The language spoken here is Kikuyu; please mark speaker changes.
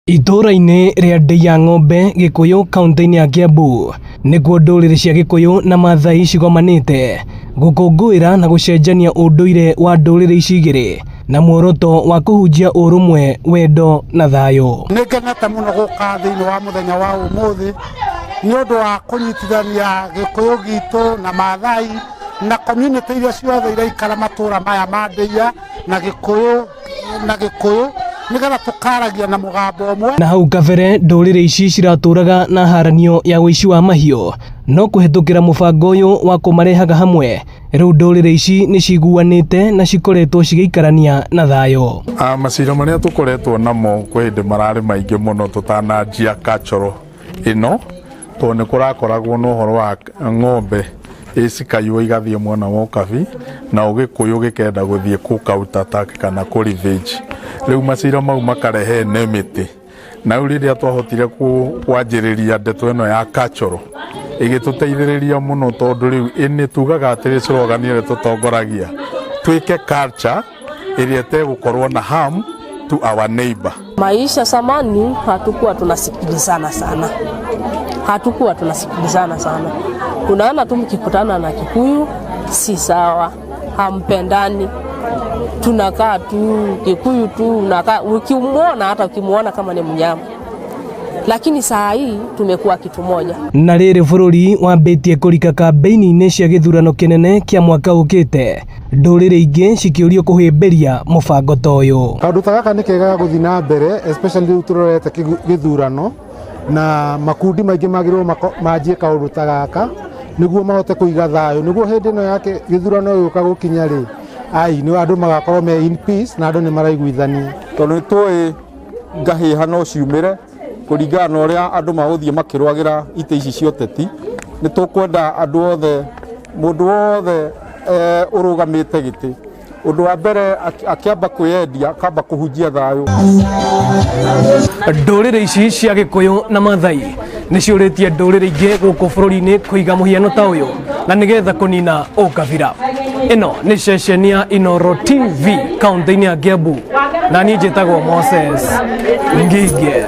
Speaker 1: Itũũra-inĩ rĩa Ndeiya Ng'ombe, Gĩkũyũ kauntĩ-inĩ ya Kiambu, nĩkuo ndũrĩrĩ cia Gĩkũyũ na Maathai cigomanĩte gũkũngũĩra na gũcenjania ũndũire wa ndũrĩrĩ ici igĩrĩ na muoroto wa kũhunjia ũrũmwe, wendo na thayũ.
Speaker 2: Nĩ ngenete mũno gũka thĩinĩ wa mũthenya wa ũmũthĩ nĩ ũndũ wa kũnyitithania Gĩkũyũ gitũ na Maathai na community iria ciothe iraikara matũra maya ma Ndeiya na Gĩkũyũ na Gĩkũyũ nĩgetha tũkaragia na mũgambo ũmwe.
Speaker 1: Na hau kabere ndũrĩrĩ ici ciratũraga na haranio ya ũici wa mahiũ, no kũhetũkĩra mũbango ũyũ wa kũmarehaga hamwe, rĩu ndũrĩrĩ ici nĩ ciguanĩte na cikoretwo cigĩikarania na thayũ.
Speaker 3: Macira marĩa tũkoretwo namo kwĩ hĩndĩ mararĩ maingĩ mũno tũtananjia cultural ĩno, tondũ nĩ kũrakoragwo na ũhoro wa ng'ombe ĩcikaywo igathiĩ mwena wa Ũkabi na Ũgĩkũyũ gĩkenda gũthiĩ kũ counter attack kana kũ revenge. Rĩu macira mau makarehe enmity. Na rĩu rĩrĩa twahotire kwanjĩrĩria ndeto ĩno ya cultural ĩgĩtũteithĩrĩria mũno, tondũ rĩu nĩ tugaga atĩrĩ, slogan ĩrĩa tũtongoragia, twĩke culture ĩrĩa ĩtegũkorwo na harm to our neighbor.
Speaker 4: Maisha zamani hatukuwa tunasikilizana sana, hatukuwa tunasikilizana sana. Unaona tu mkikutana na Kikuyu si sawa, hampendani, tunakaa tu Kikuyu tu unakaa, ukimwona hata ukimwona kama ni mnyama, lakini saa hii tumekuwa kitu moja.
Speaker 1: Na rĩrĩ bũrũri wambĩtie kũrika kambĩini-inĩ cia gĩthurano kĩnene kĩa mwaka ũkĩte, ndũrĩrĩ ingĩ cikĩũrio kũhĩmbĩria mũbango ta ũyũ.
Speaker 2: Kaũndũ ta gaka nĩ kega ga gũthiĩ na mbere, especially rĩu tũrorete gĩthurano na makundi maingĩ magĩrĩirwo manjie kaũndũ ta gaka nĩguo mahote kũiga thayũ, nĩguo hĩndĩ ĩno ya gĩthurano gĩũka gũkinya rĩ, ai nĩ andũ magakorwo me in peace na andũ nĩ maraiguithania.
Speaker 5: Tondũ nĩ tũĩ ngahĩha no ciumĩre kũringana na ũrĩa andũ magũthiĩ makĩrũagĩra itĩ ici cia ũteti. Nĩ tũkwenda andũ othe, mũndũ wothe ũrũgamĩte gĩtĩ, ũndũ wa mbere akĩamba kwĩyendia, akamba kũhunjia thayũ.
Speaker 1: Ndũrĩrĩ ici cia Gĩkũyũ na Maathai nĩ ciũrĩtie ndũrĩrĩ ingĩ gũkũ bũrũri-inĩ kũiga mũhiano ta ũyũ na nĩgetha kũnina ũkabira. Ĩno nĩ ceceni ya Inooro TV kaunti-inĩ ya Kiambu, na niĩ njĩtagwo Moses Ngige.